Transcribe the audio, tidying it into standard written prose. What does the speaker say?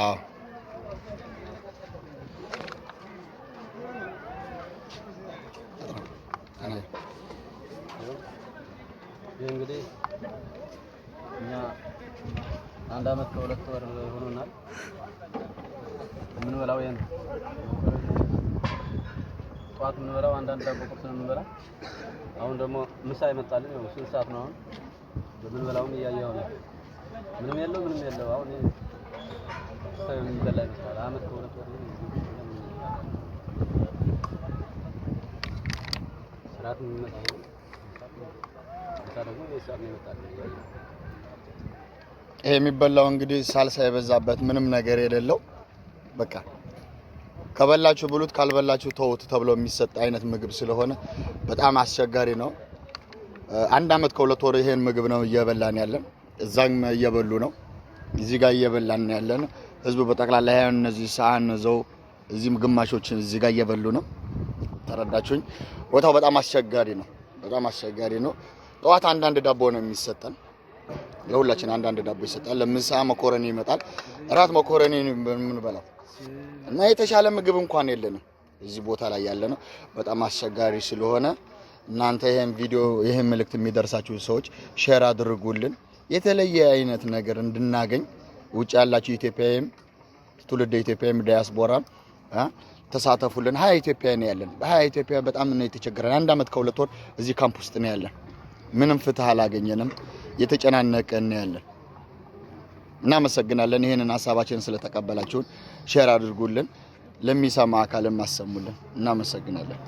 አዎ። ይህ እንግዲህ እኛ አንድ አመት ከሁለት ወር ሆኖናል። የምንበላው ይሄን ነው። ጠዋት የምንበላው አንዳንድ ዳቦ ቁርስ ነው የምንበላ። አሁን ደግሞ ምሳ ይመጣልን። ያው ስንት ሰዓት ነው አሁን? የምንበላውም እያየኸው ነው። ምንም የለው ምንም የለው። አሁን ይሄ ሰው የሚበላ ይመስላል። አመት ከሁለት ወር ስርዓት የሚመጣ ነው። ምሳ ደግሞ ይህ ሰዓት ነው ይመጣል። እያየኸው። ይሄ የሚበላው እንግዲህ ሳልሳ የበዛበት ምንም ነገር የሌለው፣ በቃ ከበላችሁ ብሉት ካልበላችሁ ተውት ተብሎ የሚሰጥ አይነት ምግብ ስለሆነ በጣም አስቸጋሪ ነው። አንድ አመት ከሁለት ወር ይሄን ምግብ ነው እየበላን ያለን። እዛም እየበሉ ነው፣ እዚህ ጋር እየበላን ያለን። ህዝቡ በጠቅላላ ያን እነዚህ ሰሃን ይዘው እዚህም ግማሾችን እዚህ ጋር እየበሉ ነው። ተረዳችሁኝ? ቦታው በጣም አስቸጋሪ ነው። በጣም አስቸጋሪ ነው። ጠዋት አንዳንድ ዳቦ ነው የሚሰጠን። ለሁላችን አንዳንድ ዳቦ ይሰጣል። ለምሳ መኮረኒ ይመጣል። እራት መኮረኒ ነው የምንበላው እና የተሻለ ምግብ እንኳን የለንም እዚህ ቦታ ላይ ያለ ነው። በጣም አስቸጋሪ ስለሆነ እናንተ ይሄን ቪዲዮ፣ ይሄን መልእክት የሚደርሳችሁ ሰዎች share አድርጉልን። የተለየ አይነት ነገር እንድናገኝ ውጭ ያላችሁ ኢትዮጵያዊም ትውልደ ኢትዮጵያዊም ዲያስፖራም ተሳተፉልን። 20 ኢትዮጵያዊ ነው ያለን። በ20 ኢትዮጵያ በጣም ነው የተቸገረን። አንድ አመት ከሁለት ወር እዚህ ካምፕ ውስጥ ነው ያለን። ምንም ፍትህ አላገኘንም። የተጨናነቀን ነው ያለን። እናመሰግናለን። ይሄንን ሀሳባችንን ስለተቀበላችሁን share አድርጉልን፣ ለሚሰማ አካልም አሰሙልን። እናመሰግናለን።